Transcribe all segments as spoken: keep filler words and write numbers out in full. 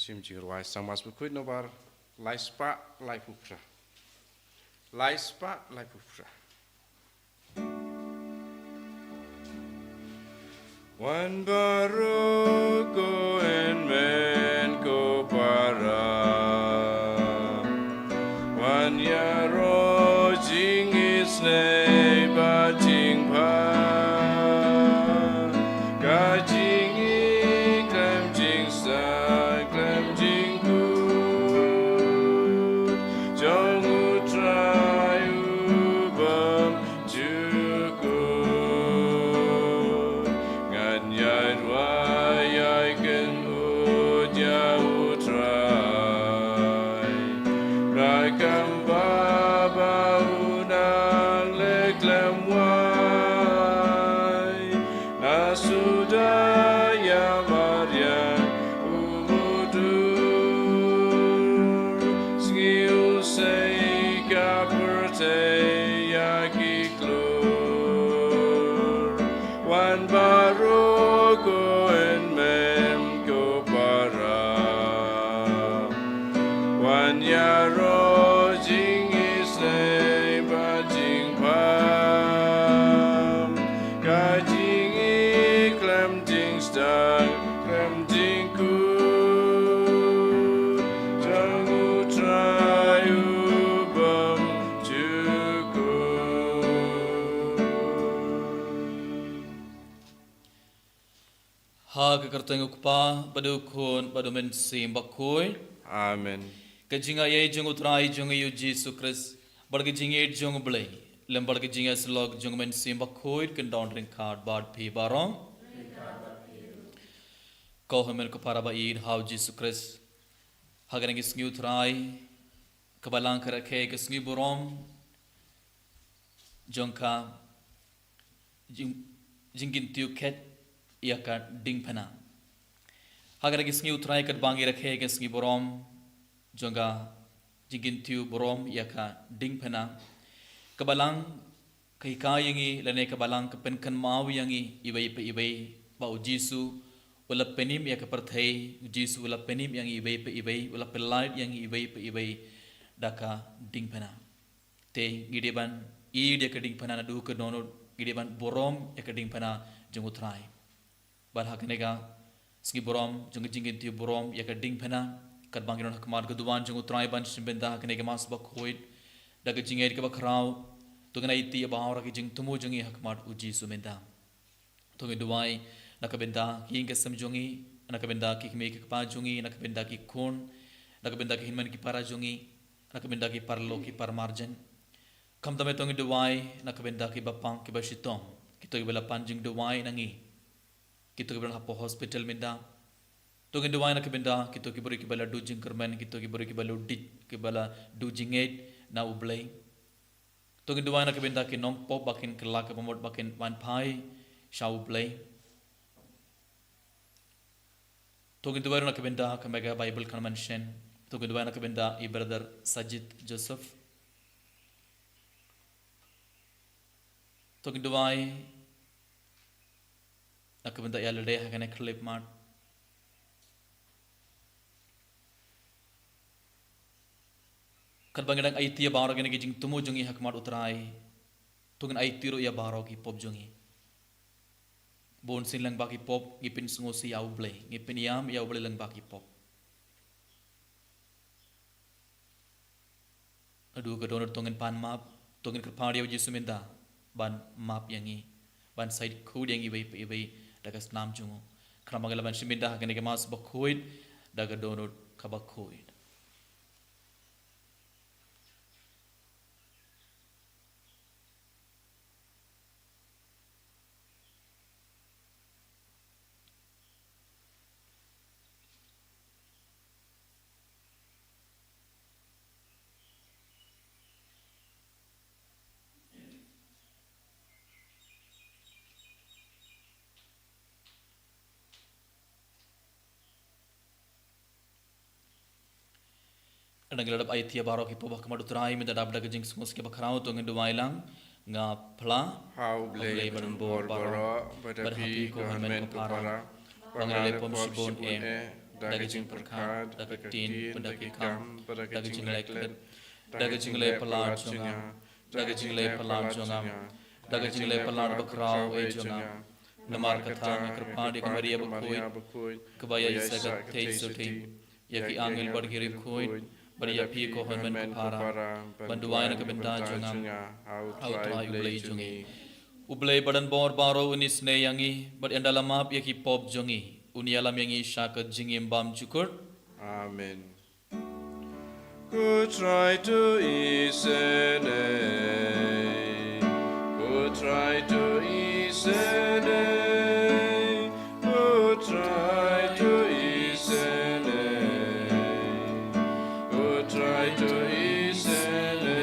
Sim Jingrwai Sangmas Bakhuid nombar lai spah lai phew phra. Lai spah lai phew phra. Wan baroh ko hynmen ko para, wan ïaroh jingisynei bad jingpang, ka jingïeit khlem jingstad khlem jingkut jong U Trai u bym jukut. Ngan ïaid wai ïaid kynnoh ïa U Trai, da kam baba u nang leh khlem wai. Na suda ïa mariang u mudur, sngi u sei ka pyrthei ïa ki klur. Wan baroh ko hynmen ko para, wan ïaroh jingisynei bad jingpang, ka jingïeit khlem jingstad khlem jingkut jong U Trai u bym jukut. Ha ka kyrteng U Kpa bad U Khun bad U Mynsiem Bakhuid. Amen. Ka jingaiei jong U Trai jong ngi U Jisu Khrist bad ka jingïeit jong U Blei lem bad ka jingïasyllok jong U Mynsiem Bakhuid kin don ryngkat bad phi baroh. Ko hynmen ko para ba ïeit ha U Jisu Khrist, ha kane ka sngi U Trai kaba lang ka rakhe ka sngi burom jong ka jing, jingkyntiew khet ïa ka diengphna. Ha kane ka sngi U Trai katba ngi rakhe ka sngi burom jong ka jingkyntiew burom ïa ka diengphna, kaba lang ka hikai ïa ngi lane kaba lang ka pynkynmaw ïa ngi iwei pa iwei ba U Jisu u la pynim ïa ka pyrthei, U Jisu u la pynim ïa ngi iwei pa iwei, u la pynlait ïa ngi iwei pa iwei da ka diengphna. Te ngi dei ban ïeit ïa ka diengphna naduh ka dohnud, ngi dei ban burom ïa ka diengphna jong U Trai. Bad ha kane ka sngi burom jong ka jingkyntiew burom ïa ka diengphna, katba ngi don ha khmat ka duwan jong U Trai ban shim bynta ha kane ka Mass Bakhuid, da ka jingngeit kaba khraw, to ngin aiti ïa baroh ki jingthmu jong ngi ha khmat U Jisu mynta. To ngin duwai na ka bynta ki ïing ki sem jong ngi, na ka bynta ki kmie ki kpa jong ngi, na ka bynta ki khun, na ka bynta ki hynmen ki para jong ngi, na ka bynta ki paralok ki paramarjan. Khamtam to ngin duwai na ka bynta kiba pang kiba shitom, kito kiba la pan jingduwai na ngi, kito kiba don hapoh hospital mynta. To ngin duwai na ka bynta kito ki briew kiba la duh jingkyrmen, kito ki briew kiba la duh, kiba la duh jingngeit na U Blei. To ngin duwai na ka bynta ki nongpop ba kin kylla ka bamut ba kin wan phai sha U Blei. To ngin duwai ruh na ka bynta ka Mega Bible Convention. To ngin duwai na ka bynta i Brother Sajid Joseph. To ngin duwai na ka bynta ïa lade ha kane ka khyllipmat. Katba ngi dang aiti ïa baroh kine ki jingthmu jong ngi ha khmat U Trai, to ngin aiti ruh ïa baroh ki pop jong ngi. Bunsien lyngba ki pop ngi pynsngewsih ïa U Blei, ngi pynïam ïa U Blei lyngba ki pop. Naduh ka dohnud to ngin pan map, to ngin kyrpad ïa U Jisu mynta ban map ïa ngi, ban shait khuid ïa ngi iwei pa iwei da ka snam jong U. Khnang ba ngin lah ban shim bynta ha kane ka Mass Bakhuid da ka dohnud kaba khuid. Ngi la dep aiti ïa baroh ki pop ha khmat U Trai, mynta dap da ka jingsngewsih kaba khraw to ngin duwai lang. Nga phla ha U Blei badonbor baroh, bad ha phi ko hynmen ko para, ba nga la leh pop shibun eh, da ka jingpyrkhat, da ka ktien, bad da ki kam, bad da ka jingleh klet, da ka jingleh palat jong nga, da ka jingleh palat jong nga, da ka jingleh palat bakhraw eh jong nga. Namar kata nga kyrpad ïa ka Maria bakhuid, kaba ïaisah ka theisotti, ïa ki angel bad ki riewkhuid, bad ïa phi ko hynmen ko para, ban duwai na ka bynta jong nga ha U Trai U Blei jong ngi. U Blei badonbor baroh un isynei ïa ngi, bad un da la map ïa ki pop jong ngi, un ïalam ïa ngi sha ka jingim bymjukut. Amen. Ko Trai to isynei, ko Trai to isynei, ko Trai to isynei, ko Trai to isynei.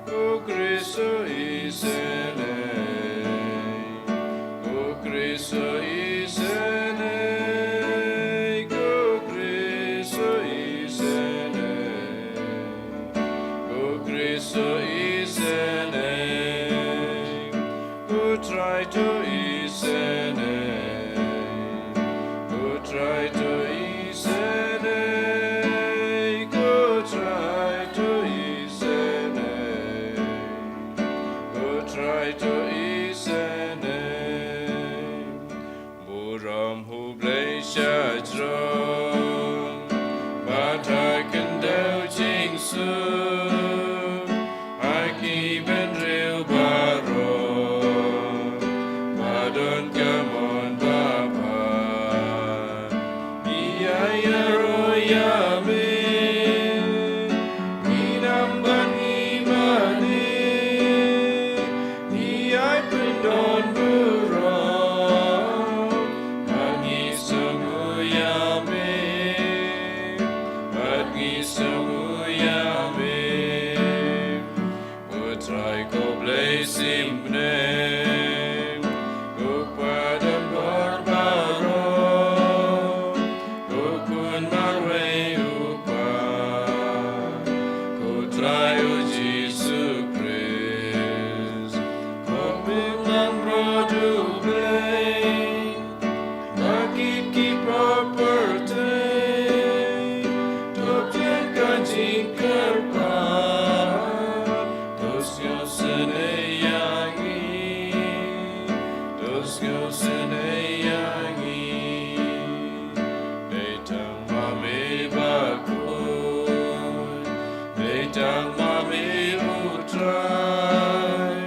Ko Khrist to isynei, ko Khrist to isynei, ko Khrist to isynei, ko Khrist to isynei. Ko Trai to isynei, ko Trai to isynei, ko Trai to isynei, ko Trai to isynei. Burom ha U Blei shajrong, bad ha khyndew jingsuk, ha ki bynriew baroh, ba don ka mon babha. Ngi ïaroh ïa me, ngi nang ban ïa mane, ngi ïai pyndonburom, bad ngi sngew ïa me, bad ngi sngew ïa me. Ko Trai ko Blei symbai, ko Kpa donbor baroh, ko Khun marwei U Kpa, ko Trai U Jisu Khrist, ko Mynsiem Bakhuid U Blei, ba kit ki pop pyrthei, to pdiang ka jingkyrpad, to sngewsynei ïa ngi, to sngewsynei ïa ngi. Dei tang ma me bakhuid, dei tang ma me U Trai,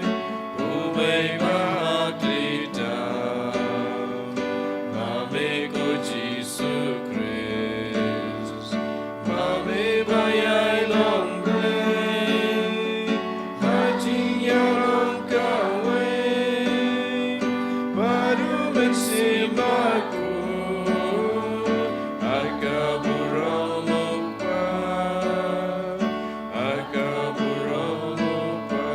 U Blei ba ha khlieh tam, ma me ko Jisu Khrist, ma me ba ïai long Blei ha jingïalong kawei bad U Mynsiem Bakhuid, ha ka burom U Kpa, ha ka burom U Kpa.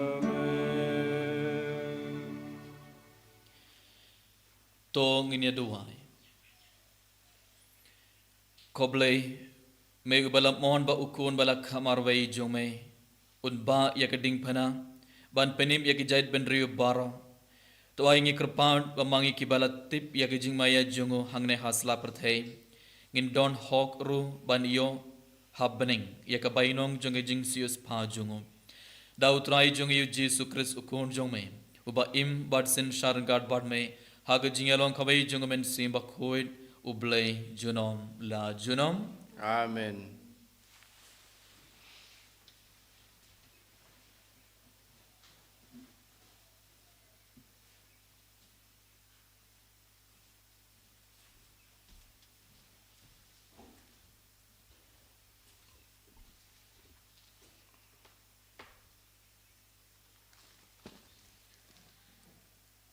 Amen. To ngin ïa duwai. Ko Blei, me uba la mon ba u Khun ba la kha marwei jong me un bah ïa ka diengphna ban pynim ïa ki jait bynriew baroh. To ai ngi kyrpad ba ma ngi kiba la tip ïa ka jingmaïa jong u hangne ha sla pyrthei, ngin don hok ruh ban ïoh ha bneng ïa ka bainong jong ka jingshispah jong u. Da U Trai jong ngi U Jisu Khrist U Khun jong me, uba im bad synshar ryngkat bad me ha ka jingïalong kawei jong U Mynsiem Bakhuid, U Blei junom la junom. Amen.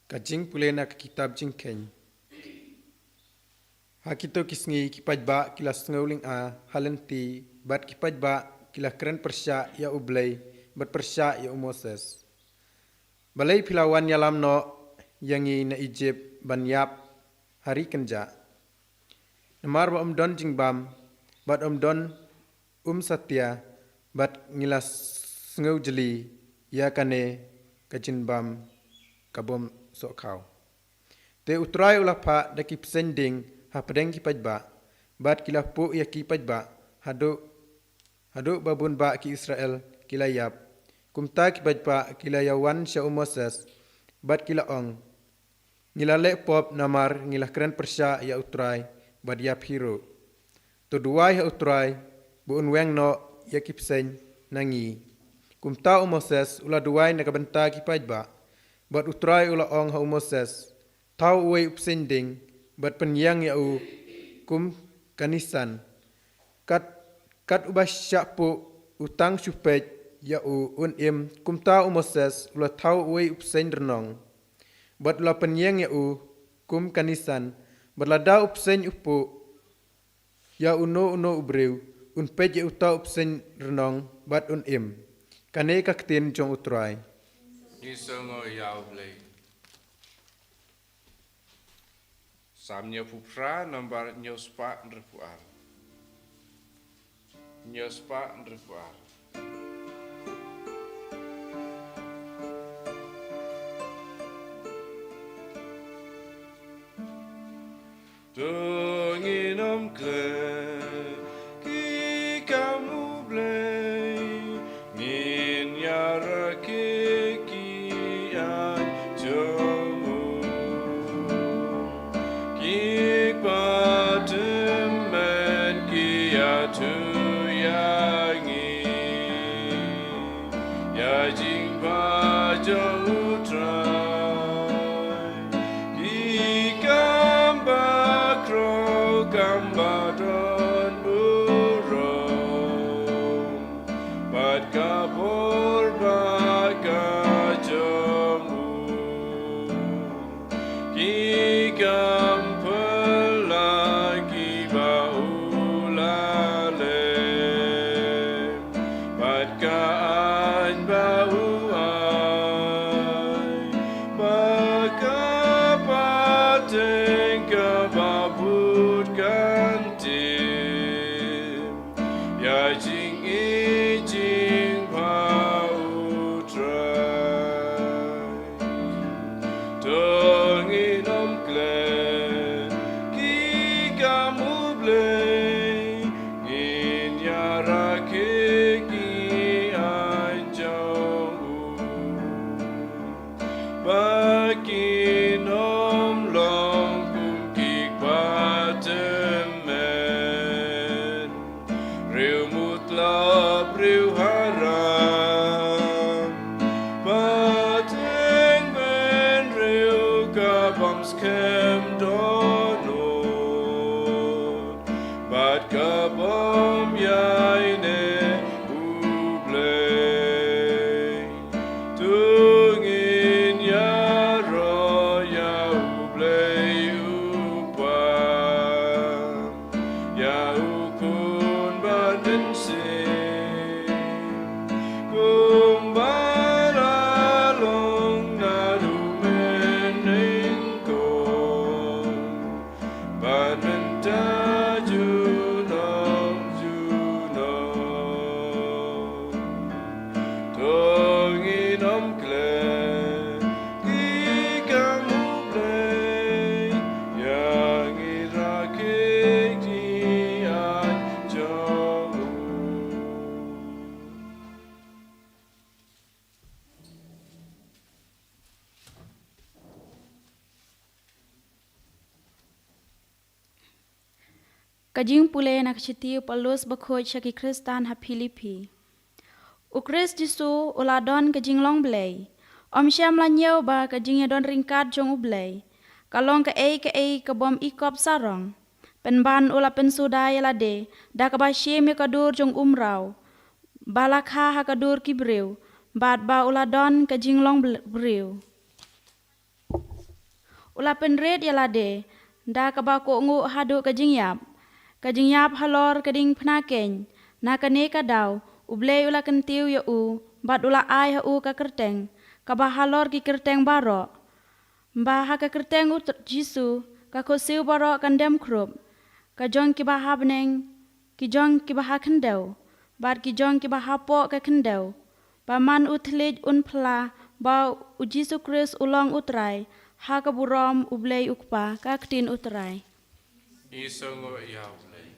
Ka jingpule na ka kitab Jingkheiñ. Ha kito ki sngi ki paidbah ki la sngew lynga ha lynti, bad ki paidbah ki la kren pyrshah ïa U Blei bad pyrshah ïa u Moses. Balei phi la wan ïalam noh ïa ngi na Ijipt ban ïap ha ri kynjah? Namar ba ym don jingbam, bad ym don um satia, bad ngi la sngewjli ïa kane ka jingbam ka bym sohkhaw. Te U Trai u la phah da ki bseiñ ding hapdeng ki paidbah, bad ki la puh ïa ki paidbah haduh, haduh ba bun bah ki Israel ki la ïap. Kumta ki paidbah ki la ïawan sha u Moses, bad ki la ong, ngi la leh pop namar ngi la kren pyrshah ïa U Trai bad ïap hi ruh. To duwai ha U Trai ba un weng noh ïa ki bseiñ na ngi. Kumta u Moses u la duwai na ka bynta ki paidbah, bad U Trai u la ong ha u Moses, thaw uwei u bseiñ ding bad pynïeng ïa u kum ka nisan. Kat, kat uba shah puh u tang shu peit ïa u un im. Kumta u Moses u la thaw uwei u bseiñ rnong, bad u la pynïeng ïa u kum ka nisan, bad lada u bseiñ u puh ïa uno uno u briew, un peit ïa uta u bseiñ rnong bad un im. Kane ka ktien jong U Trai. Ngi sngew ïa U Blei. Salm hynñiewphew phra, nambar hynñiew spah hynriewphew ar. Hynñiew spah hynriewphew ar. To ngin ym klet ki kam U Blei, ngin ïarakhe ki aiñ jong u. Ki kpa tymmen ki ïathuh ïa ngi ïa jingpait jong U Trai. Ki kam bakhraw, kam badonburom, bad ka bor bad ka jong u. Ki kam pynlait kiba u la leh, bad ka aiñ ba u ai, bad ka pateng kaba bud kan tim ïa jingïeit jingpha U Trai. To ngin ym klet ki kam U Blei, ngin ïarakhe ki aiñ jong u. Ba kin ym long kum ki kpa tymmen, briew mutlop, briew haram, pateng bynriew ka bym skhem dohnud, bad ka bym ïaineh U Blei. To ngin ïaroh ïa U Blei U Kpa, ïa U Khun Bymynsiem, kumba la long naduh mynnyngkong, bad mynta junom junom. To ngin ym klet ki kam U Blei, ïa ngi rakhe ki aiñ jong u. Ka jingpule na ka shithi u Paulus bakhuid sha ki Khristan ha Philippi. U Khrist Jisu u la don ka jinglong Blei. Ym shym la ñiew ba ka jingïadon ryngkat jong U Blei ka long kaei kaei ka bym ikop sarong. Pynban u la pynsuda ïa lade da kaba shim ïa ka dur jong u mraw, ba la kha ha ka dur ki briew, bad ba u la don ka jinglong bl-, briew. U la pynrit ïa lade da kaba kohnguh haduh ka jingïap, ka jingïap halor ka diengphna keiñ. Na kane ka daw U Blei u la kyntiew ïa u, bad u la ai ha u ka kyrteng kaba halor ki kyrteng baroh, ba ha ka kyrteng U Tr-, Jisu ka khutsiew baroh kan dem khrup, ka jong kiba ha bneng, ki jong kiba ha khyndew, bad ki jong kiba hapoh ka khyndew, ba man u thylliej un phla Ba u Jisu Khrist u long u Trai, ha ka burom u Blei u Kpa, ka ktien u Trai. Ngi sngew ïa u Blei.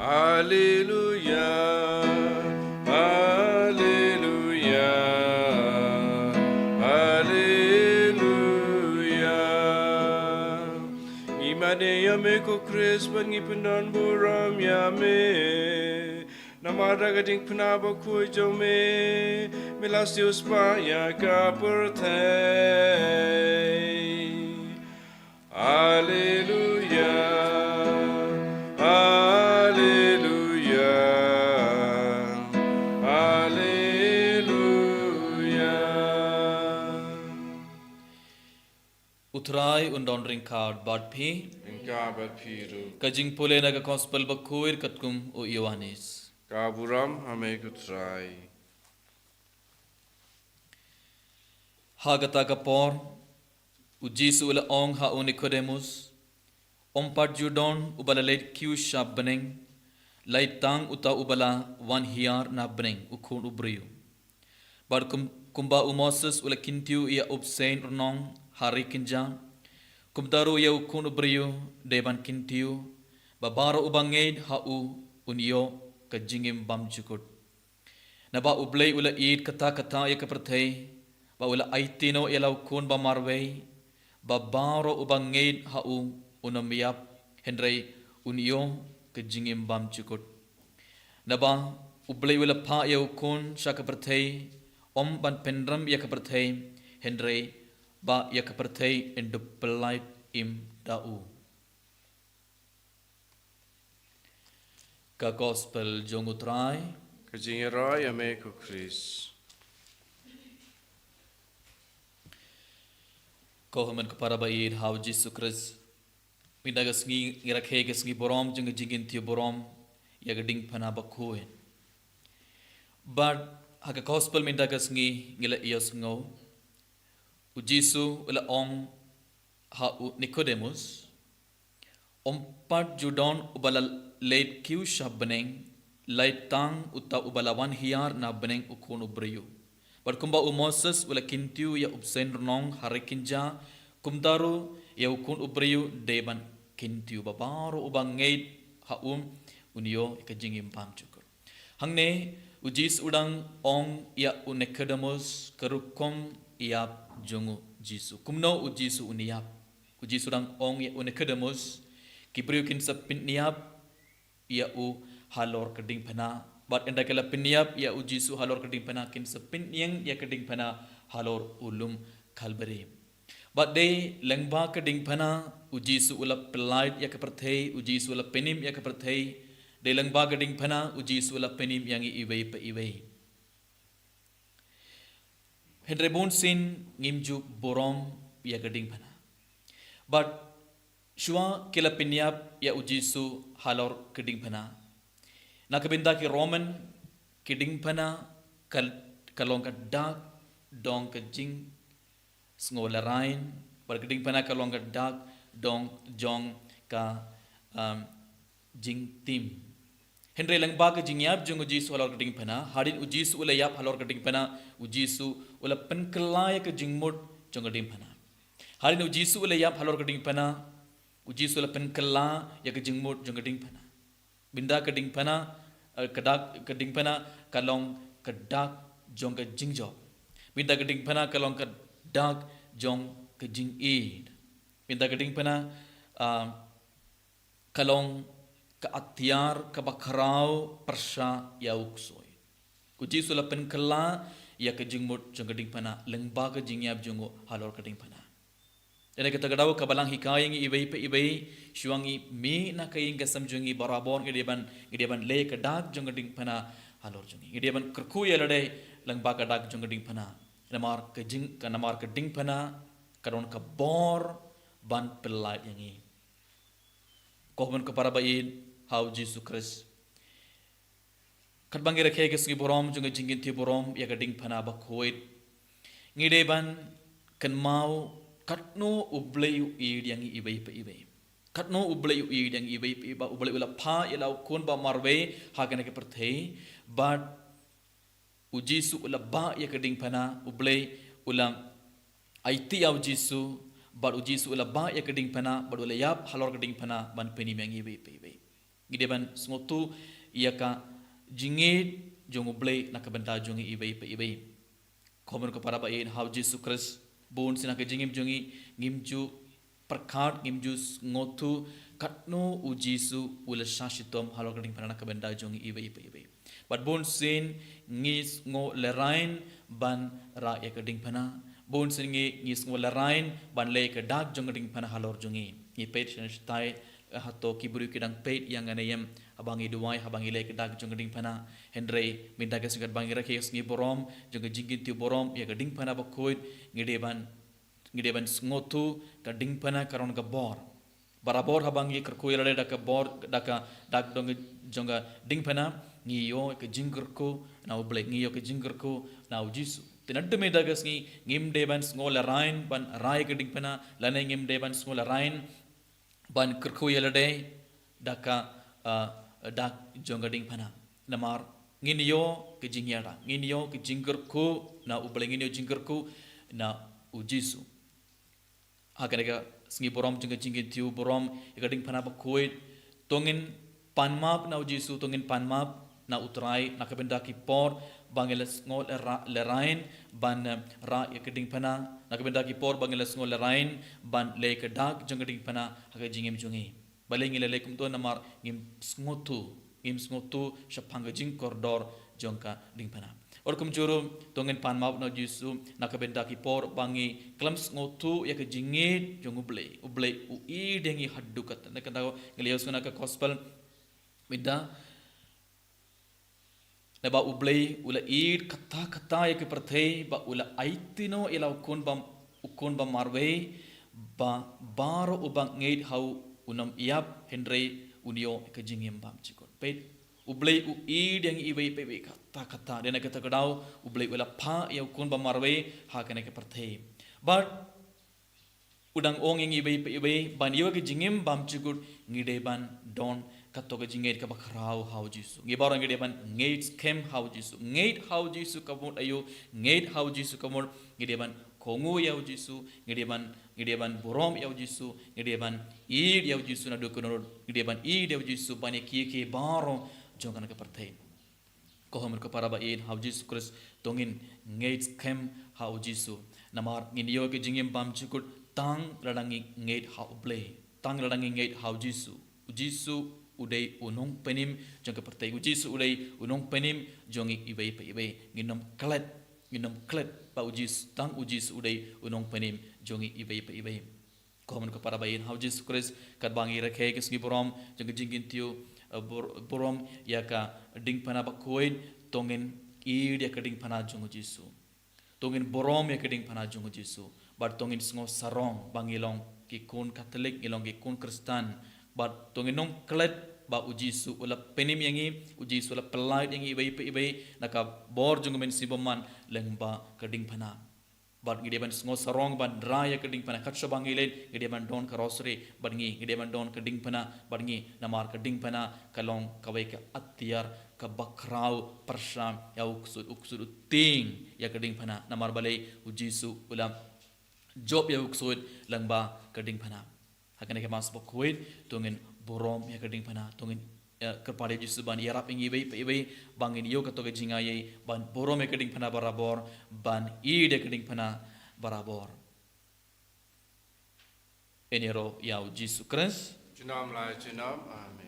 Haleluya, haleluya, haleluya. Ngi mane ïa me ko Khrist, bad ngi pyndon burom ïa me. Namar da ka jingpynbna bakhuid jong me, me la siew spah ïa ka pyrthei. Haleluya, haleluya, haleluya. U Trai un don ryngkat bad phi. Ryngkat bad phi ruh. Ka jingpule na ka Gospel bakhuid katkum u Ïoannis. Ka burom ha me ko Trai. Ha kata ka por, u Jisu u la ong ha u Nikodemus, Ym pat ju don uba la leit kiew sha bneng, lait tang uta uba la wan hiar na bneng, u Khun u briew. Bad kum, kumba u Moses u la kyntiew ïa u bseiñ rnong ha ri kynja, kumta ruh ïa u Khun u briew dei ban kyntiew, ba baroh uba ngeit ha u un ïoh ka jingim bymjukut. Naba u Blei u la ïeit katta katta ïa ka pyrthei, ba u la aiti noh ïa la u Khun ba marwei, ba baroh uba ngeit ha u un ym ïap, hynrei un ïoh ka jingim bymjukut. Naba u Blei u la phah ïa u Khun sha ka pyrthei, ym ban pynrem ïa ka pyrthei, hynrei ba ïa ka pyrthei yn dup pyllait im da u. Ka Gospel jong u Trai. Ka jingïaroh ïa me ko Khrist. Ko hynmen ko para ba ïeit ha u Jisu Khrist. Mynta ka sngi ngi rakhe ka sngi burom jong ka jingkyntiew burom ïa ka diengphna bakhuid. Bad ha ka Gospel mynta ka sngi ngi la ïohsngew, u Jisu u la ong ha u Nikodemus, Ym pat ju don uba la leit kiew sha bneng, lait tang uta uba la wan hiar na bneng, u Khun u briew. Bad kumba u Moses u la kyntiew ïa u bseiñ rnong ha ri kynja, kumta ruh ïa u Khun u briew dei ban kyntiew, ba baroh uba ngeit ha u un ïoh ka jingim bymjukut. Hangne u Jisu u dang ong ïa u Nikodemus ka rukom ïap jong u Jisu. Kumno u Jisu un ïap? U Jisu u dang ong ïa u Nikodemus, ki briew kin sa pynïap ïa u halor ka diengphna. Bad ynda ki la pynïap ïa u Jisu halor ka diengphna, kin sa pynïeng ïa ka diengphna halor u lum Kalbari. Bad dei lyngba ka diengphna u Jisu u la pyllait ïa ka pyrthei, u Jisu u la pynim ïa ka pyrthei. Dei lyngba ka diengphna u Jisu u la pynim ïa ngi iwei pa iwei. Hynrei bunsien ngim ju burom ïa ka diengphna. Bad shuwa ki la pynïap ïa u Jisu halor ka diengphna. Na ka bynta ki Roman, ka diengphna ka, ka long ka dak jong ka jing sngew larain, bad ka diengphna ka long ka dak jong, jong ka, um, jingtim. Hynrei lyngba ka jingïap jong u Jisu halor ka diengphna, hadien u Jisu u la ïap halor ka diengphna, u Jisu u la pynkylla ïa ka jingmut jong ka diengphna. Hadien u Jisu u la ïap halor ka diengphna, u Jisu u la pynkylla ïa ka jingmut jong ka diengphna. Bynta ka diengphna, eh, ka dak, ka diengphna ka long ka dak jong ka jingjop. Bynta ka diengphna ka long ka dak jong ka jingïeit. Bynta ka diengphna, ah, ka long ka atiar kaba khraw pyrshah ïa u ksuid. U Jisu u la pynkylla ïa ka jingmut jong ka diengphna lyngba ka jingïap jong u halor ka diengphna. Te na kata ka daw kaba lang hikai ïa ngi iwei pa iwei, shuwa ngi mih na ka ïing ka sem jong ngi barabor ngi dei ban, ngi dei ban leh ka dak jong ka diengphna halor jong ngi. Ngi dei ban kyrkhu ïa lade lyngba ka dak jong ka diengphna. Namar ka jing, ka namar ka diengphna ka don ka bor ban pyllait ïa ngi. Ko hynmen ko para ba ïeit ha u Jisu Khrist. Katba ngi rakhe ka sngi burom jong ka jingkyntiew burom ïa ka diengphna bakhuid, ngi dei ban kynmaw katno u Blei u ïeit ïa ngi iwei pa iwei. Katno U Blei u ïeit ïa ngi iwei pa iwei, ba U Blei u la phah ïa la u khun ba marwei ha kane ka pyrthei, bad U Jisu u la bah ïa ka diengphna, U Blei u la aiti ïa U Jisu, bad U Jisu u la bah ïa ka diengphna, bad u la ïap halor ka diengphna, ban pynim ïa ngi iwei pa iwei. Ngi dei ban sngewthuh ïa ka jingïeit jong U Blei na ka bynta jong ngi iwei pa iwei. Ko hynmen ko para ba ïeit ha U Jisu Khrist, bun sien ha ka jingim jong ngi, ngim ju pyrkhat, ngim ju sngewthuh katno U Jisu u la shah shitom halor ka diengphna na ka bynta jong ngi iwei pa iwei. Bad bun sien ngi sngew lehrain ban rah ïa ka diengphna. Bun sien ngi, ngi sngew lehrain ban leh ïa ka dak jong ka diengphna halor jong ngi. Ngi peit sha, shatai, eh, hato ki briew ki dang peit ïa nga ne em, haba ngi duwai, haba ngi leh ïa ka dak jong ka diengphna. Hynrei mynta ka sngi katba ngi rakhe ka sngi burom jong ka jingkyntiew burom ïa ka diengphna bakhuid, ngi dei ban, ngi dei ban sngewthuh ka diengphna ka don ka bor. Barabor haba ngi kyrkhu ïa lade da ka bor, da ka dak dong jong ka diengphna, ngi ïoh ka jingkyrkhu na U Blei, ngi ïoh ka jingkyrkhu na U Jisu. Te naduh mynta ka sngi ngim dei ban sngew lehrain ban rah ïa ka diengphna, lane ngim dei ban sngew lehrain ban kyrkhu ïa lade da ka, ah, dak jong ka diengphna. Namar ngin ïoh ka jingïada, ngin ïoh ka jingkyrkhu na U Blei, ngin ïoh jingkyrkhu na U Jisu. Ha kane ka sngi burom jong ka jingkyntiew burom ïa ka diengphna bakhuid, to ngin pan map na U Jisu, to ngin pan map na U Trai na ka bynta ki por ba ngi la sngew lehra-, lehrain ban, eh, rah ïa ka diengphna, na ka bynta ki por ba ngi la sngew lehrain ban leh ïa ka dak jong ka diengphna ha ka jingim jong ngi. Balei ngi la leh kumto? Namar ngim sngewthuh, ngim sngewthuh shaphang ka jingkordor jong ka diengphna. Bad kumjuh ruh, to ngin pan map na U Jisu na ka bynta ki por ba ngi khlem sngewthuh ïa ka jingïeit jong U Blei. U Blei u ïeit ïa ngi haduh katta. Na kata ngi la ïohsngew na ka gospel mynta, naba U Blei u la ïeit katta katta ïa ka pyrthei ba u la aiti noh ïa la u khun ba, u khun ba marwei, ba baroh uba ngeit ha u un ym ïap, hynrei un ïoh ka jingim bymjukut. Peit, U Blei u ïeit ïa ngi iwei pa iwei katta katta. Dei na kata ka daw U Blei u la phah ïa u khun ba marwei ha kane ka pyrthei. Bad u dang ong ïa ngi iwei pa iwei ban ïoh ka jingim bymjukut, ngi dei ban don kato ka jingngeit kaba khraw ha U Jisu. Ngi baroh ngi dei ban ngeit skhem ha U Jisu. Ngeit ha U Jisu ka mut aïu, ngeit ha U Jisu ka mut ngi dei ban kohnguh ïa U Jisu, ngi dei ban, ngi dei ban burom ïa U Jisu, ngi dei ban ïeit ïa U Jisu naduh kynnoh, ngi dei ban ïeit ïa U Jisu ban ïa kiei kiei baroh jong kane ka pyrthei. Ko hynmen ko para ba ïeit ha U Jisu Khrist, to ngin ngeit skhem ha U Jisu. Namar ngin ïoh ka jingim bymjukut tang lada ngi ngeit ha U Blei, tang lada ngi ngeit ha U Jisu. U Jisu u dei u nongpynim jong ka pyrthei. U Jisu u dei u nongpynim jong ngi iwei pa iwei. Ngin ym klet, ngin ym klet ba U Jisu, tang U Jisu u dei u nongpynim jong ngi iwei pa iwei. Ko hynmen ko para ba ïeit ha U Jisu Khrist, katba ngi rakhe ka sngi burom jong ka jingkyntiew, eh, bur-, burom ïa ka diengphna bakhuid, to ngin ïeit ïa ka diengphna jong U Jisu. To ngin burom ïa ka diengphna jong U Jisu. Bad to ngin sngew sarong ba ngi long ki khun Katholik, ngi long ki khun Khristan. Bad to ngin ym klet ba U Jisu u la pynim ïa ngi, U Jisu u la pyllait ïa ngi iwei pa iwei na ka bor jong U Mynsiem Bakhuid lyngba ka diengphna. Bad ngi dei ban sngew sarong ban rah ïa ka diengphna, kat shaba ngi leit ngi dei ban don ka rosary bad ngi, ngi dei ban don ka diengphna bad ngi, namar ka diengphna ka long kawei ka atiar kaba khraw pyrshah ïa u ksuid, u ksuid u tieng ïa ka diengphna. Namar balei? U Jisu u la jop ïa u ksuid lyngba ka diengphna. Ha kane ka Mass bakhuid, to ngin burom ïa ka diengphna, to ngin, eh, kyrpad ïa U Jisu ban ïarap ïa ngi iwei pa iwei, ba ngin ïoh kato ka jingaiei ban burom ïa ka diengphna barabor, ban ïeit ïa ka diengphna barabor. Yn ïaroh ïa U Jisu Khrist. Junom la junom. Amen.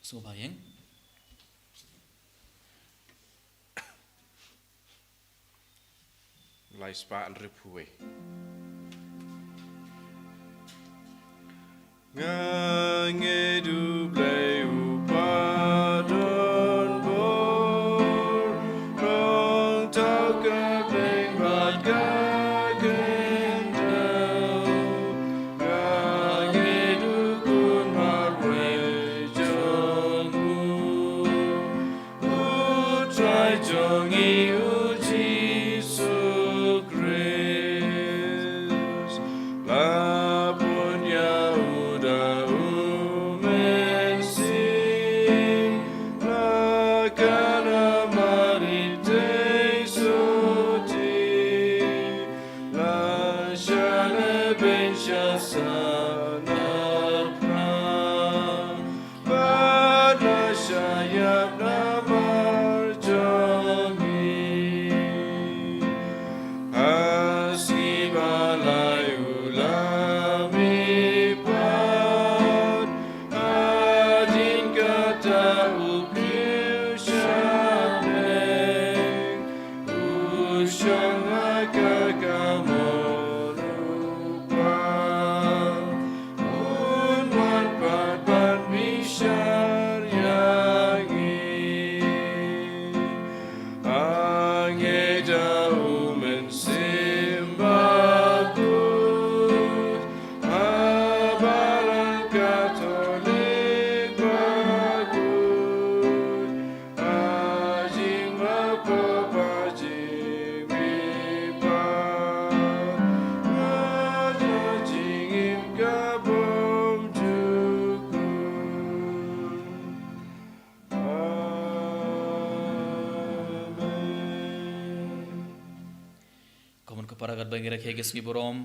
Sngewbha ïeng. Lai spah hynriewphew wei. Nga ngeit U Blei uba don bor, nongthaw kyrteng bad ka Pynshah sa na phna, bad la shah ïap namar jong ngi. Ha sngi ba lai u la mih pat, hadien kata u briew sha bneng, u shong ha ka kamor u Kpa, un wan pat ban bishar ïa ngi. Hangne da u Mynsiem Bakhuid, ha balang Katholik bakhuid, ha jingmap Kpa, ha jingmihpat, ha jingim ka bymjukut. Amen. Kumno ka para kat ba ngi rakhe ka sngi burom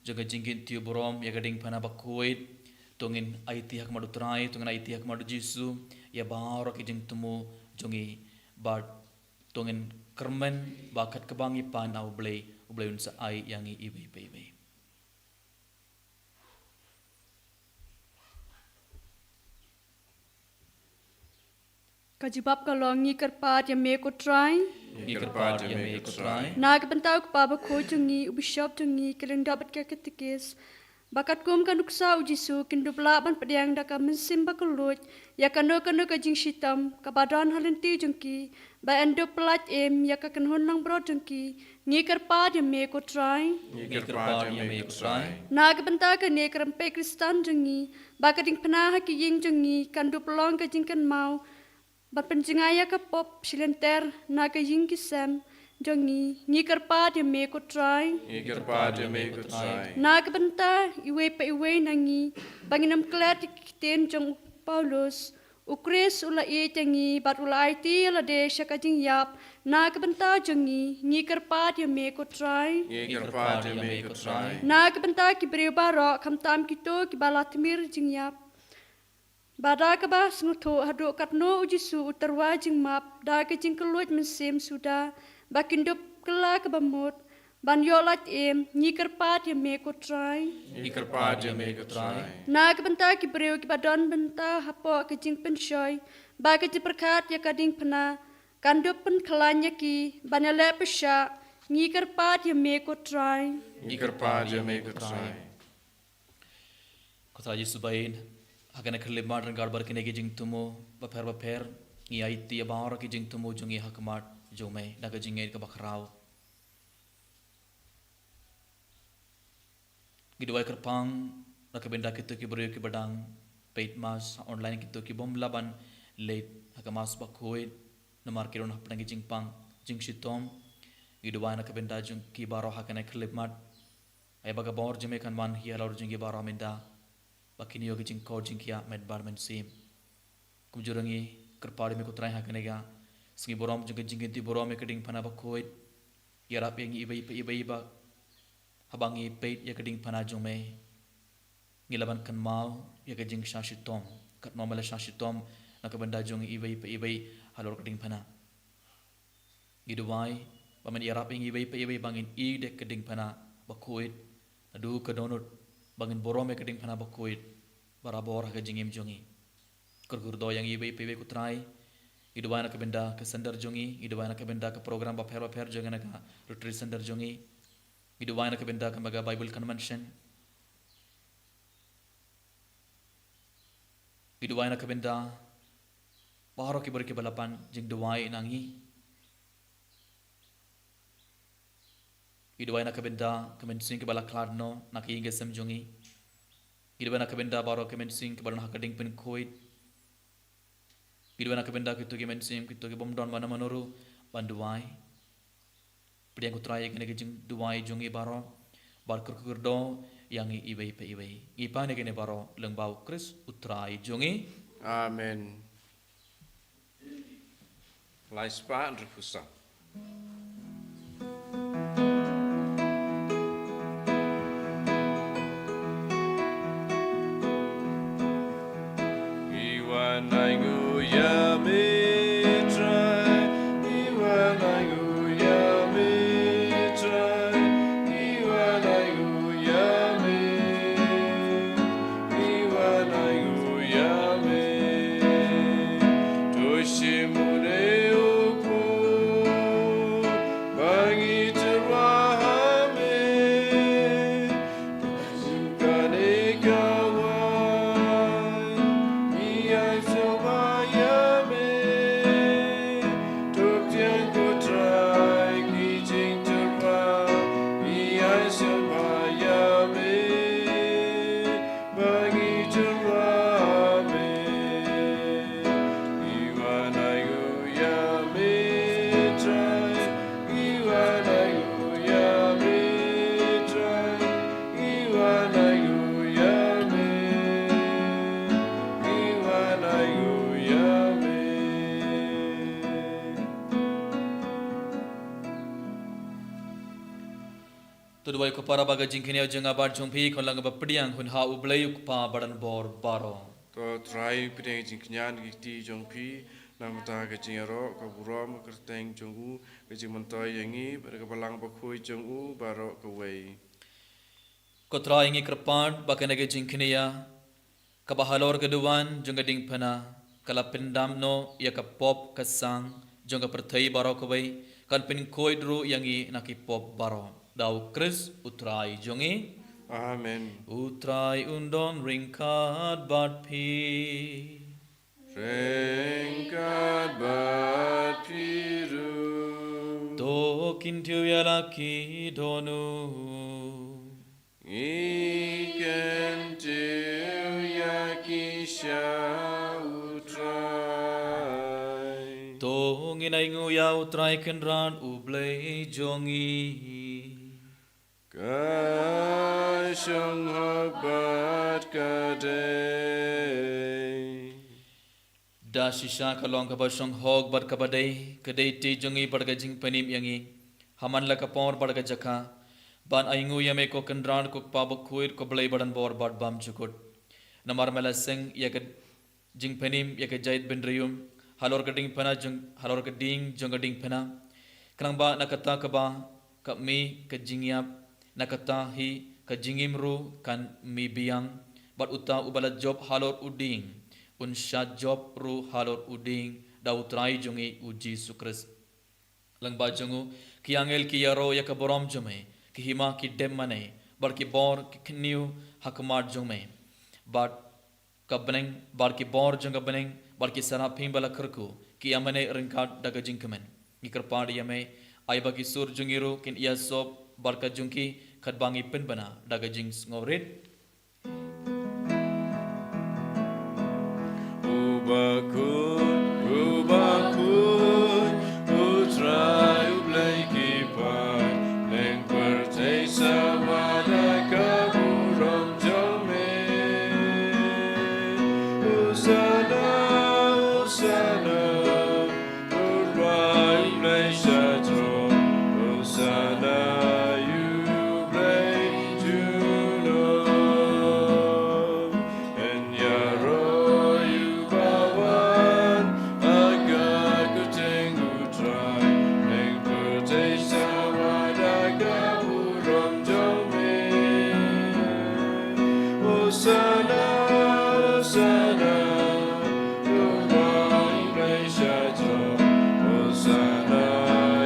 jong ka jingkyntu burom ïa ka diengphna bakhuid. To ngin aiti ha khmat u Trai, to ngin aiti ha khmat u Jisu ïa baroh ki jingthmu jong ngi, bad to ngin kyrmen ba kat kaba ngi pan ha u Blei, u Blei un sa ai ïa ngi iwei pa iwei. Ka jubab ka long: Ngi kyrpad ïa me ko Trai. Ngi kyrpad ïa me ko Trai. Na ka bynta u Kpa Bakhuid jong ngi, u Bishop jong ngi, ki lyngdoh bad ka katekis, ba katkum ka nuksa u Jisu kin dup lah ban pdiang da ka mynsiem bakluid ïa kano kano ka jingshitom kaba don ha lynti jong ki, ba yn dup pyllait im ïa ka kynhun langbrot jong ki. Ngi kyrpad ïa me ko Trai. Ngi kyrpad ïa me ko Trai. Na ka bynta kane ka rympei Khristan jong ngi, ba ka diengphna ha ki ïing jong ngi kan dup long ka jingkynmaw ban pynjngai ïa ka pop shilynter na ka ïing ki sem jong ngi. Ngi kyrpad ïa me ko Trai. Ngi kyrpad ïa me ko Trai. Na ka bynta iwei pa iwei na ngi, ba ngin ym klet ïa ki ktien jong u Paulus, u Khrist u la ïeit ïa ngi bad u la aiti ïa lade sha ka jingïap. Na ka bynta jong ngi, ngi kyrpad ïa me ko Trai. Ngi kyrpad ïa me ko Trai. Na ka bynta ki briew baroh, khamtam kito kiba la tmir jingïap, ba da kaba sngewthuh haduh katno u Jisu u tyrwa jingmap da ka jingkylluid mynsiem suda, ba kin dup kylla kaba mut ban ïoh lait im. Ngi kyrpad ïa me ko Trai. Ngi kyrpad ïa me ko Trai. Na ka bynta ki briew kiba don bynta hapoh ka jingpynshoi, ba ka jingpyrkhat ïa ka diengphna kan dup pynkhlaiñ ïa ki ban ïaleh pyrshah. Ngi kyrpad ïa me ko Trai. Ngi kyrpad ïa me ko Trai. Ko Trai Jisu ba ïeit, ha kane ka khyllipmat ryngkat bad kine ki jingthmu bapher bapher, ngi aiti ïa baroh ki jingthmu jong ngi ha khmat jong me da ka jingngeit kaba khraw. Ngi duwai kyrpang na ka bynta kito ki briew kiba dang peit mass ha online, kito ki bym lah ban leit ha ka mass bakhuid namar ki don hapdeng ki jingpang jingshitom. Ngi duwai na ka bynta jong ki baroh ha kane ka khyllipmat. Ai ba ka bor jong me kan wan hi halor jong ki baroh mynta, ba kin ïoh ki jingkor jingkhiah met bad mynsiem. Kumjuh ruh ngi kyrpad ïa me ko Trai ha kane ka sngi burom jong ka jingkyntu burom ïa ka diengphna bakhuid. Ïarap ïa ngi iwei pa iwei ba haba ngi peit ïa ka diengphna jong me, ngi lah ban kynmaw ïa ka jingshah shitom, katno me la shah shitom na ka bynta jong ngi iwei pa iwei halor ka diengphna. Ngi duwai ba men ïarap ïa ngi iwei pa iwei ba ngin ïoh da ka diengphna bakhuid, naduh ka dohnud, ba ngin burom ïa ka diengphna bakhuid barabor ha ka jingim jong ngi. Kyrkhu kyrdoh ïa ngi iwei pa iwei ko Trai. Ngi duwai na ka bynta ka sender jong ngi, ngi duwai na ka bynta ka program bapher bapher jong ngi na ka retreat center jong ngi. Ngi duwai na ka bynta ka Mega Bible Convention. Ngi duwai na ka bynta baroh ki briew kiba la pan jingduwai na ngi. Ngi duwai na ka bynta ka mynsiem kiba la khlad noh na ka ïing ka sem jong ngi. Ngi duwai na ka bynta baroh ka mynsiem kiba don ha ka diengpynkhuid. Ngi duwai na ka bynta kito ki mynsiem, kito ki bym don mano mano ruh ban duwai. Pdiang ko Trai ïa kine ki jingduwai jong ngi baroh, bad kyrkhu kyrdoh ïa ngi iwei pa iwei. Ngi pan ïa kine baroh lyngba u Khrist u Trai jong ngi. Amen. Lai spah hynriewphew saw. To duwai ko para ba ka jingkñia jong nga bad jong phi kan long ba pdiang hun ha U Blei U Kpa badonbor baroh. To Trai pdiang jingkñia ki kti jong phi, namar ka jingïaroh, ka burom, ka kyrteng jong u, ka jingmyntoi ïa ngi bad ka Balang Bakhuid jong u baroh kawei. Ko Trai ngi kyrpad ba kane ka jingkñia kaba halor ka duwan jong ka diengphna ka la pyndam noh ïa ka pop ka sang jong ka pyrthei baroh kawei, kan pynkhuid ruh ïa ngi na ki pop baroh. Da U Khrist U Trai jong ngi. Amen. U Trai un don ryngkat bad phi. Ryngkat bad phi ruh. To kyntiew ïa la ki dohnud. Ngi kyntiew ïa ki sha U Trai. To ngin ainguh ïa U Trai Kynrad U Blei jong ngi. Ka shong hok bad ka dei. Da shisha ka long kaba shong hok bad kaba dei, ka dei ti jong ngi bad ka jingpynim ïa ngi. Ha man la ka por bad ka jaka, ban ainguh ïa me ko Kynrad ko Kpa Bakhuid ko Blei badonbor bad bymjukut. Namar me la seng ïa ka jingpynim ïa ka jaid bynriew halor ka diengphna jong, halor ka dieng jong ka diengphna. Khnang ba na kata kaba ka mih ka jingïap, na kata hi ka jingim ruh kan mih biang, bad uta uba la jop halor u dieng un shah jop ruh halor u dieng da U Trai jong ngi U Jisu Khrist. Lyngba jong u ki angel ki ïaroh ïa ka burom jong me, ki hima ki dem mane, bad ki bor ki khynñiew ha khmat jong me. Bad ka bneng, bad ki bor jong ka bneng, bad ki saraphim ba la kyrkhu, ki ïa mane ryngkat da ka jingkmen. Ngi kyrpad ïa me, ai ba ki sur jong ngi ruh kin ïa sop bad ka jong ki, katba ngi pynbna da ka jingsngewrit. U bakhuid, u bakhuid, U Trai U Blei ki paid, ïa ka pyrthei sawa da ka burom jong me. Hosana, Hosana, U Trai U Blei sha throne, Hosana ïa U Blei junom. Yn ïaroh ïa uba wan ha ka kyrteng U Trai, ïa ka pyrthei sawa da ka burom jong me. Hosana, Hosana, U Trai U Blei sha throne, Hosana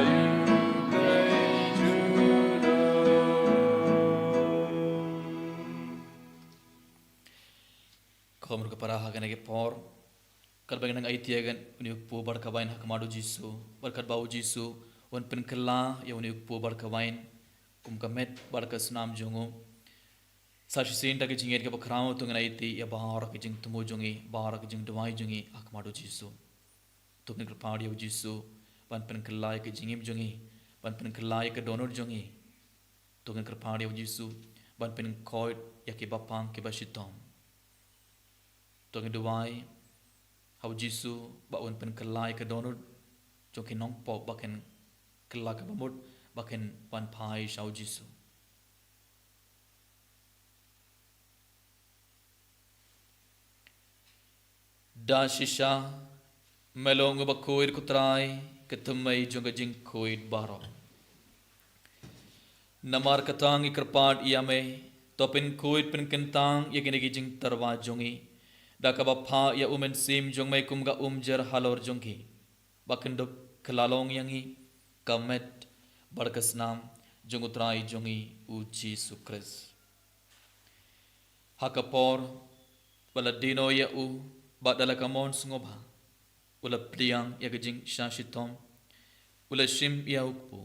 ïa U Blei junom. Kham ruh ko para ha kane ka por, katba ngin nang aiti ïa une u kpu bad ka wain ha khmat U Jisu, bad katba U Jisu un pynkylla ïa une u kpu bad ka wain kum ka met bad ka snam jong u. Sa shisien da ka jingngeit kaba khraw to ngin aiti ïa baroh ki jingthmu jong ngi, baroh ki jingduwai jong ngi ha khmat U Jisu. To ngin kyrpad ïa U Jisu ban pynkylla ïa ka jingim jong ngi, ban pynkylla ïa ka dohnud jong ngi. To ngin kyrpad ïa U Jisu ban pynkhuid ïa kiba pang kiba shitom. To ngin duwai ha U Jisu ba un pynkylla ïa ka dohnud jong ki nongpop ba kin kylla kaba mut ba kin wan phai sha U Jisu. Da shisha me long uba khuid ko Trai, ka thymmei jong ka jingkhuid baroh. Namar kata ngi kyrpad ïa me, to pynkhuid pynkyntang ïa kine ki jingtyrwa jong ngi da kaba phah ïa U Mynsiem jong me kum ka umjer halor jong ki, ba kin dup kylla long ïa ngi ka met bad ka snam jong U Trai jong ngi U Jisu Khrist. Ha ka por ba la die noh ïa u, bad da la ka mon sngewbha u la pdiang ïa ka jingshah shitom, u la shim ïa u kpu,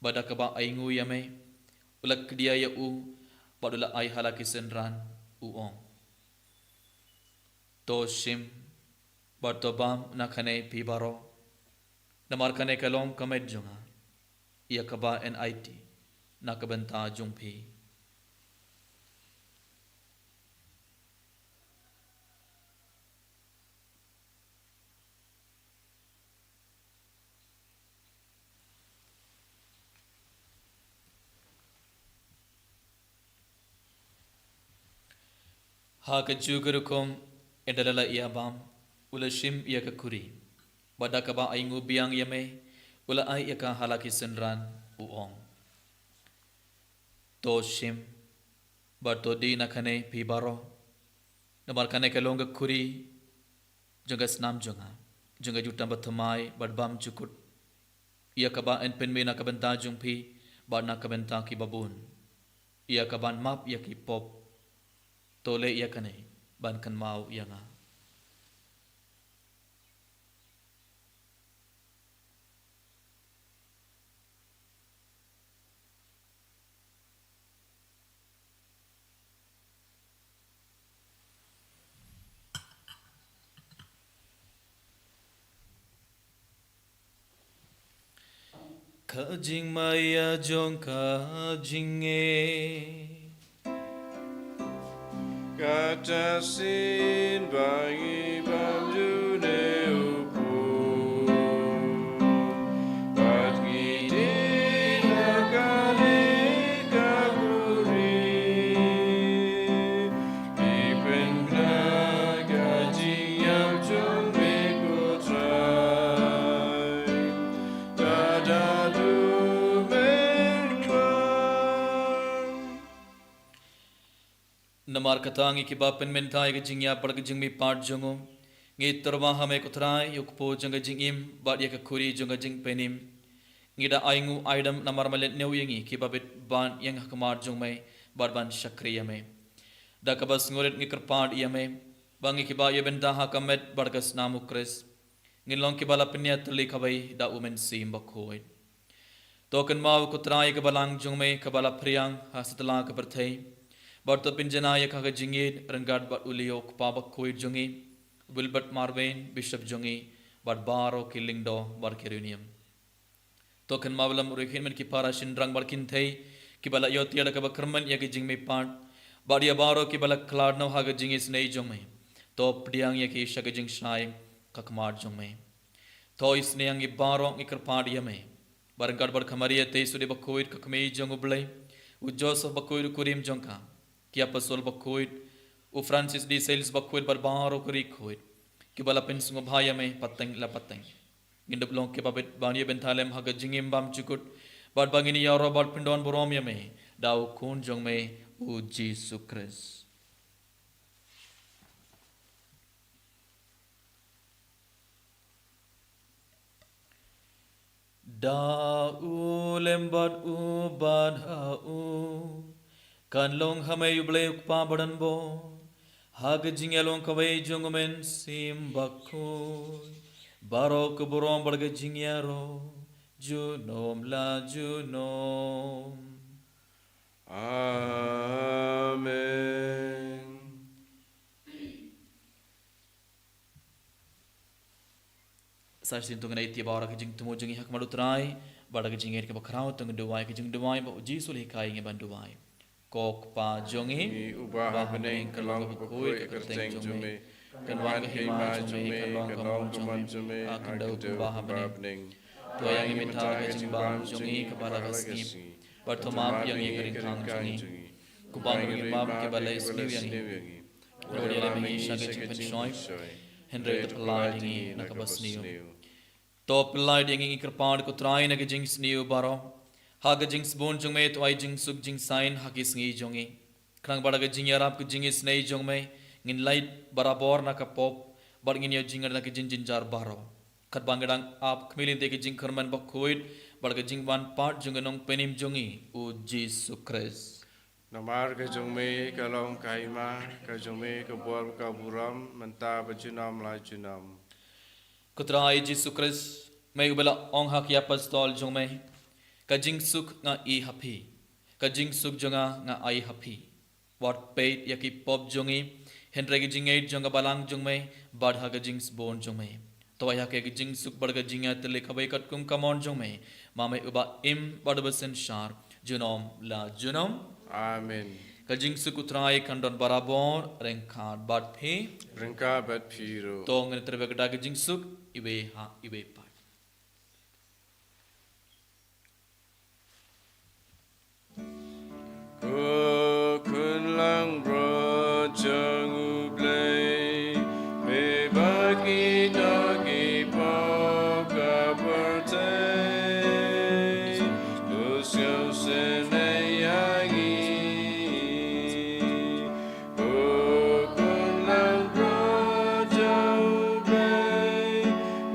bad da kaba ainguh ïa me u la kdia ïa u, bad u la ai ha la ki synran, u ong: To shim, bad to bam na kane phi baroh, namar kane ka long ka met jong nga, ïa kaba yn aiti na ka bynta jong phi. Ha kajuh ka rukom, ynda la ïa bam, u la shim ïa ka khuri, bad da kaba ainguh biang ïa me, u la ai ïa ka ha la ki synran, u ong: To shim, bad to die na kane phi baroh, namar kane ka long ka khuri jong ka snam jong nga, jong ka jutang bathymmai bad bymjukut, ïa kaba yn pynmih na ka bynta jong phi bad na ka bynta ki babun, ïa kaban map ïa ki pop. To leh ïa kane ban kynmaw ïa nga. Ka jingmaïa jong ka jingngeit. Kata shisien ba ngi bam jong u Blei u pur, bad ngi die na kane ka khuri, ngi pynbna ka jingïap jong me ko Trai. Tada du men khlaiñ. Namar kata ngi kiba pynmynta ïa ka jingïap bad ka jingmihpat jong u, ngi tyrwa ha me ko Trai, ïa u kpu jong ka jingim, bad ïa ka khuri jong ka jingpynim. Ngi da ainguh aidam namar me leit ñiew ïa ngi kiba bit ban ïeng ha khmat jong me, bad ban shakri ïa me. Da kaba sngewrit ngi kyrpad ïa me, ba ngi kiba ïa bynta ha ka met bad ka snam u Khrist, ngin long kiba la pynïatylli kawei da u Mynsiem Bakhuid. To kynmaw ko Trai ka balang jong me kaba la phriang ha satlak ka pyrthei, bad to pynjanai ïa ka ha ka jingïeit ryngkat bad u Leo u kpa bakhuid jong ngi, u Wilbert Marwein bishop jong ngi, bad baroh ki lyngdoh bad ki riewniam. To kynmaw lem ruh ïa ki hynmen ki para shynrang bad kynthei kiba la ïoh tiar da kaba kyrmen ïa ka jingmihpat, bad ïa baroh kiba la khlad noh ha ka jingisynei jong me. To pdiang ïa ki sha ka jingshai ha khmat jong me. To isynei ïa ngi baroh, ngi kyrpad ïa me, ba ryngkat bad ka Maria Theisotti bakhuid ka Kmie jong u Blei, u Joseph bakhuid u kurim jong ka, ki apostol bakhuid, u Francis de Sales bakhuid bad baroh ki riewkhuid kiba la pynsngewbha ïa me pateng la pateng. Ngin dup long kiba bit ban ïa bynta lem ha ka jingim bymjukut, bad ba ngin ïaroh bad pyndonburom ïa me da u Khun jong me u Jisu Khrist. Da u lem bad u bad ha u, kan long ha me u Blei u Kpa badonbor, ha ka jingïalong kawei jong u Mynsiem Bakhuid, baroh ka burom bad ka jingïaroh junom la junom. Amen. Sa shisien to ngin ïa ïaid baroh ha ka jingthmu jong ngi ha khmat u Trai, bad ha ka jingngeit kaba khraw to ngin duwai ka jingduwai ba u Jisu u la hikai ïa ngi ban duwai. Ko Kpa jong ngi, uba ha bneng, ka long kaba khuid ka kyrteng jong me. Kan wan ka hima jong me, kan long ka mon jong me, ha ka khyndew kumba ha bneng. To ai ïa ngi mynta ka jingbam jong ngi kaba la ka sngi. Bad to map ïa ngi ka ryngkang jong ngi, kumba ngi map ïa kiba la isniew ïa ngi. Bad ym leit ïa ngi sha ka jingpynshoi, hynrei to pyllait ïa ngi na kaba sniew. To pyllait ïa ngi, ngi kyrpad ko Trai, na ka jingsniew baroh. Ha ka jingsbun jong me to ai jingsuk jingsain ha ki sngi jong ngi. Khnang ba da ka jingïarap ka jingisynei jong me, ngin lait barabor na ka pop, bad ngin ïoh jingngeit na ka jingjynjar baroh. Katba ngi dang ap khmih lynti ka jingkyrmen bakhuid, bad ka jingwan pat jong ka Nongpynim jong ngi, u Jisu Khrist. Namar ka jong me ka long ka hima, ka jong me ka bor, ka burom, mynta bad junom la junom. Ko Trai Jisu Khrist, me uba la ong ha ki apostol jong me, ka jingsuk nga ai ha phi, Ka jingsuk jong nga nga ai ha phi. Wat peit ïa ki pop jong ngi, hynrei ka jingngeit jong ka balang jong me, bad ha ka jingsbun jong me. To ai ha ka jingsuk bad ka jingïatylli kaba katkum ka mon jong me, ma me uba im bad uba synshar, junom la junom. Amen. Ka jingsuk U Trai kan don barabor, ryngkat bad phi. Ryngkat bad phi ruh. To ngin trei bad ka jingsuk, iwei ha iwei pat. Ko khun langbrot jong U Blei, me ba kino ki pop ka pyrthei, to sngewsynei ïa ngi. Ko khun langbrot jong U Blei,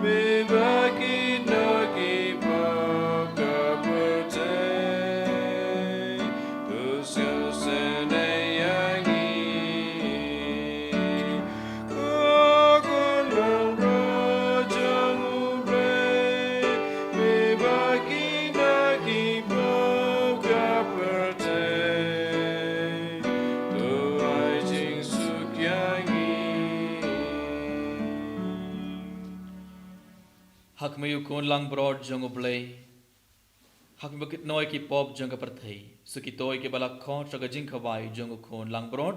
me ba kino ki pop ka pyrthei, to sngewsynei ïa ngi. Ko khun langbrot jong U Blei, me ba kino ki pop ka pyrthei, to ai jingsuk ïa ngi. Ha kmie U Khun langbrot jong U Blei, ha kmie ba kit noh ïa ki pop jong ka pyrthei, sukitoi kiba la khot sha ka jingkhawai jong U Khun langbrot.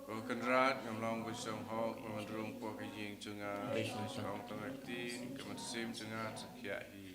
Ko Kynrad, ngam long ba shong hok, ba men rung hapoh ka ïing jong nga, hynrei shong tang ka ktien, ka mynsiem jong nga sa khiah hi.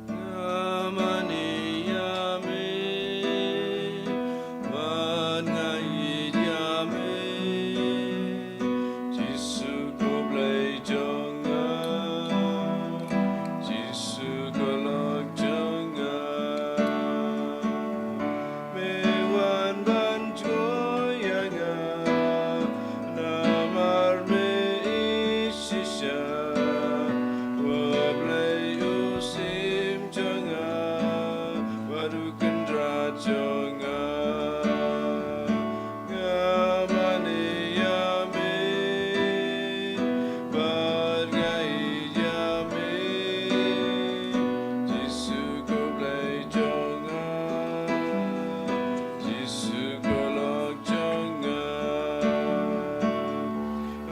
Nga mane ïa me, bad nga ïeit ïa me. Jisu ko Blei jong nga, Jisu ko Lok jong nga. Me wan ban jngoh ïa nga, namar me ïeit shisha. Ko Blei u Syiem jong nga, bad U Kynrad jong nga. Nga mane ïa me, bad nga ïeit ïa me. Jisu ko Blei jong nga, Jisu ko Lok jong nga.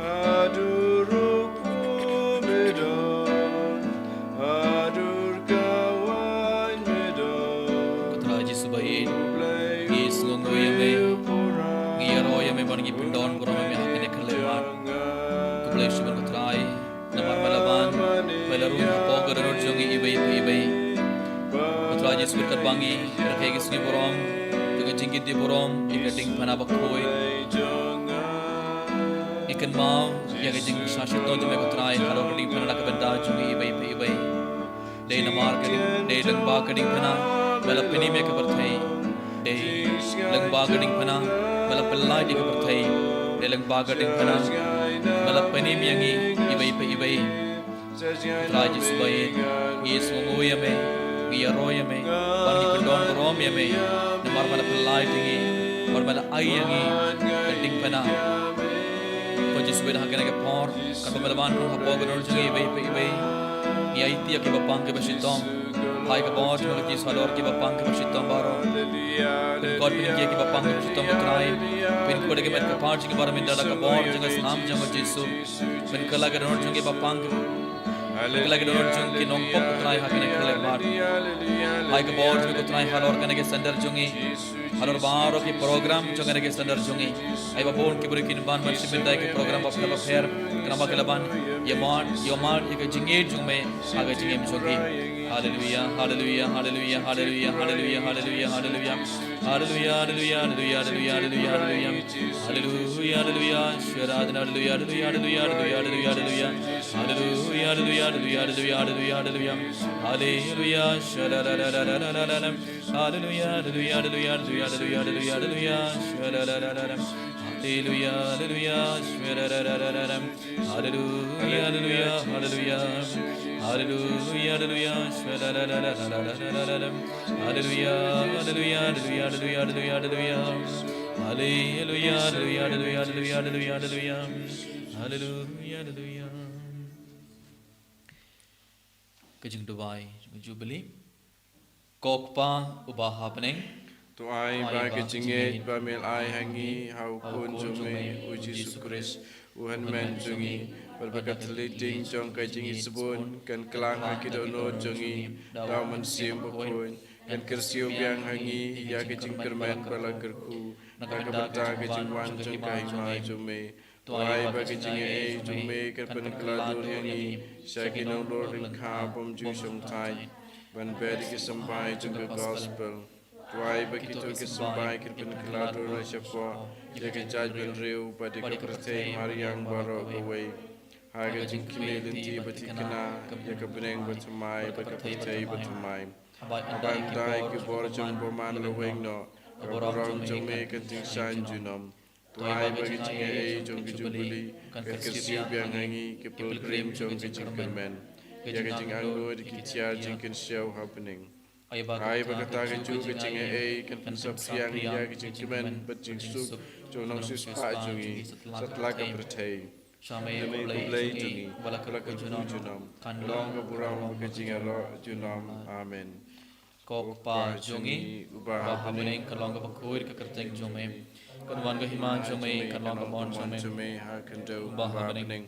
Haduh ruh kumne don, haduh ka wan me don. Ko Trai Jisu ba ïeit, ngi sngewnguh ïa me, ngi ïaroh ïa me ban ngi pyndon burom ïa me ha kane ka khyllipmat. Khublei shibun ko Trai. Namar me la wan, me la rung hapoh ka dohnud jong ngi iwei pa iwei. Ko Trai Jisu, katba ngi rakhe ki sngi burom, ïa ka jingkit burom ïa ka diengphna bakhuid. Ngi kynmaw ïa ka jingshah shitom jong me ko Trai halor ka diengphna na ka bynta jong ngi iwei pa iwei. Dei namar ka dieng, dei lyngba ka diengphna me la pynim ïa ka pyrthei. Dei lyngba ka diengphna me la pyllait ïa ka pyrthei. Dei lyngba ka diengphna Me la pynim ïa ngi iwei pa iwei. Trai Jisu ba ïeit, ngi sngewnguh ïa me, ngi ïaroh ïa me, bad ngi pyndonburom ïa me. Namar me la pynlait ïa ngi, bad me la ai ïa ngi ka diengphna. Ko Jisu, ha kane ka por, katba me la wan hapoh ka dohnud jong ngi iwei pa iwei, ngi aiti ïa ki bapang ki bashitom. Hai ka bor jong ka Jisu halor ki bapang ki bashitom baroh. Pynkut pynkhie ki bapang ki bashitom, ko Trai. Pynkut ïa ki met ki par jong ki baroh mynta da ka bor jong ka snam jong ka Jisu. Pynkylla ka dohnud jong ki bapang ki, pynkylla ka dohnud jong ki nongpop, ko Trai, ha kane ka khyllipmat. Hai ka bor jong ka, ko Trai, halor kane ka sender jong ngi. Halor baroh ki program jong kane ka sender jong ngi. Ai ba bun ki briew kin wan ban shim bynta ïa ki program bapher bapher. Khnang ba ki lah ban ïa mad, ïa mad ïa ka jingïeit jong me ha ka jingim jong ngi. Haleluia, haleluia, haleluia, haleluia, haleluia, haleluia, haleluia. Haleluia, haleluia, haleluia, haleluia, haleluia, haleluia. Haleluia, haleluia, shwera, haleluia, haleluia, haleluia, haleluia, haleluia, haleluia. Haleluia, haleluia, haleluia, haleluia, haleluia, haleluia. Haleluia, shwera, la, la, la, la, la, la, la, la. Haleluia, haleluia, haleluia, haleluia, haleluia, haleluia, haleluia. Shwera, la, la, la, la. Haleluia, haleluia, shwera, la, la, la, la, la. Haleluia, haleluia, haleluia. Haleluia, haleluia, shwera, la, la, la, la, la, la, la, la. Haleluia, haleluia, haleluia, haleluia, haleluia, haleluia. Haleluia, haleluia, haleluia, haleluia, haleluia, haleluia. Haleluia, haleluia. Ka jingduwai jong ka Jubili. Ko Kpa uba ha bneng, to ai ba ka jingngeit ba me la ai ha ngi ha u Khun jong me u Jisu Khrist, u Hynmen jong ngi, bad ba ka thylliej ding jong ka jingisbun kan klang ha ki dohnud jong ngi da u Mynsiem Bakhuid, kan kyrsiew biang ha ngi ïa ka jingkyrmen ba la kyrkhu na ka bynta ka jingwan jong ka hima jong me. To ai ba ka jingaiei jong me kan pynkylla dur ïa ngi sha ki nongdur lyngkha bymjukshongthait ban beh ïa ki symbai jong ka gospel. To ai ba kito ki symbai kin pynkylla dur shapoh ïa ka jaitbynriew bad ïa ka pyrthei mariang baroh kawei, ha ka jingkmie lynti ba thikna ïa ka bneng bathymmai bad ka pyrthei bathymmai. Haba ynda ïa ki bor jong u bymman la weng noh, ka burom jong me kan tyngshaiñ junom. To ai ba ka jingaiei jong ka Jubili kan kyrsiew biang ha ngi ki pilgrim jong ka jingkyrmen ïa ka jingangnud ki tiar jingkynshew ha bneng. Ai ba kata ka juh ka jingaiei kan pynsaphriang ïa ka jingkmen bad jingsuk jong u nongsiewspah jong ngi satlak ka pyrthei. Sha me, ko Blei jong ngi, ba la kyrkhu junom, kan long ka burom bad ka jingïaroh junom. Amen. Ko Kpa jong ngi uba ha bneng, kan long kaba khuid ka kyrteng jong me. Kan wan ka hima jong me, kan long ka mon jong me ha khyndew kumba ha bneng.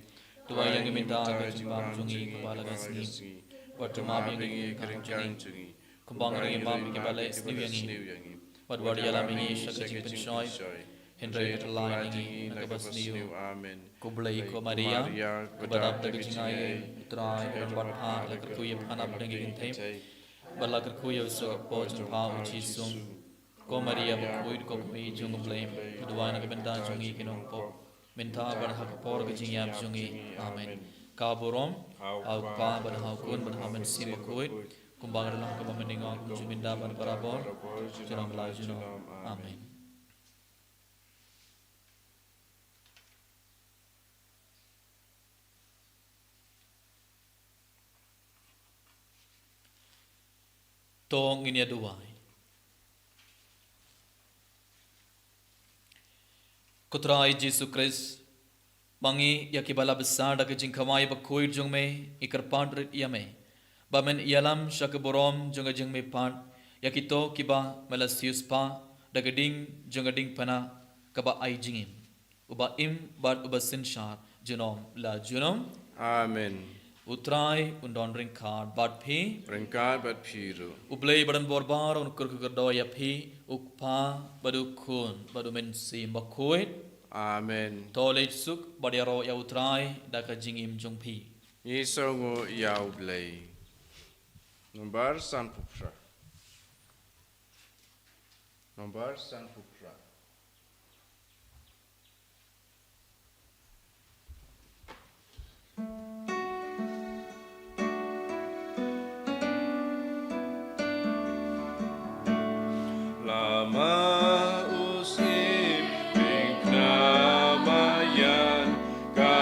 To ai ïa ngi mynta ka jingpang jong ngi kaba la ka sngi. Bad to map ïa ngi ka ryngkang jong ngi, kumba ngi map ïa kiba leh sniew ïa ngi. Bad wat ïalam ïa ngi sha ka jingpynshoi, hynrei to la ïa ngi na kaba sniew. Amen. Ko Blei, ko Maria, kaba dap da ka jingaiei, u Trai u don bad pha, la kyrkhu ïa pha na pdeng ki kynthei. Bad la kyrkhu ïa u soh ka por jong pha u Jisu. Ko Maria bakhuid, ko Kmie jong u Blei, to duwai na ka bynta jong ngi ki nongpop, mynta bad ha ka por ka jingïap jong ngi. Amen. Ka burom ha u Kpa bad ha u Khun bad ha u Mynsiem Bakhuid, kumba ka don ha kaba mynnyngkong, kumjuh mynta bad barabor, junom la junom. Amen. To ngin ïa duwai. Ko Trai Jisu Khrist, ma ngi ïa kiba la bsa da ka jingkhawai bakhuid jong me, ngi kyrpad rit ïa me ba men ïalam sha ka burom jong ka jingmihpat ïa kito kiba me la siewspah da ka ding jong ka diengphna kaba ai jingim, uba im bad uba synshar junom la junom. Amen. U Trai un don ryngkat bad phi. Ryngkat bad phi ruh. U Blei ba don bor baroh un kyrkhu kyrdoh ïa phi, u Kpa bad u Khun bad u Mynsiem Bakhuid. Amen. To leit suk bad ïaroh ïa u Trai da ka jingim jong phi. Ngi sngewnguh ïa u Blei. Nombar sanphew phra. Nombar sanphew phra. Lama u sip ping kna mayan, ka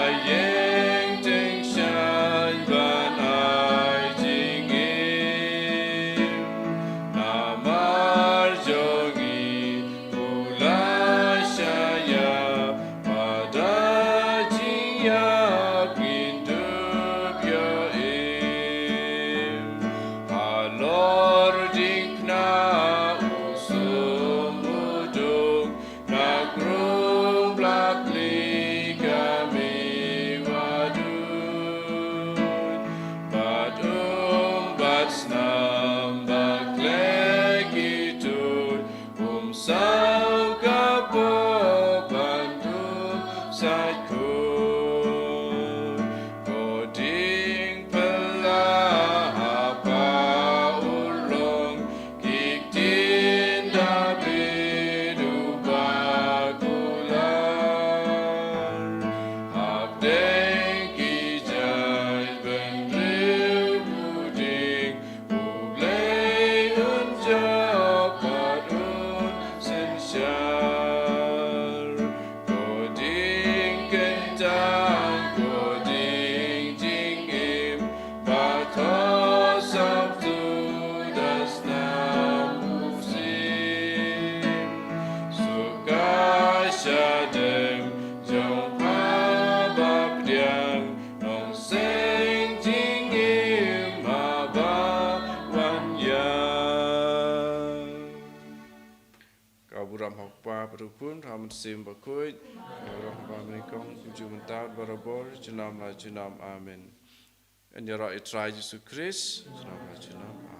Mynsiem Bakhuid, baroh ba nyngkong, kumjuh mynta, barabor, junom la junom. Amen. Yn ïaroh ïa u Trai Jisu Khrist, junom la junom.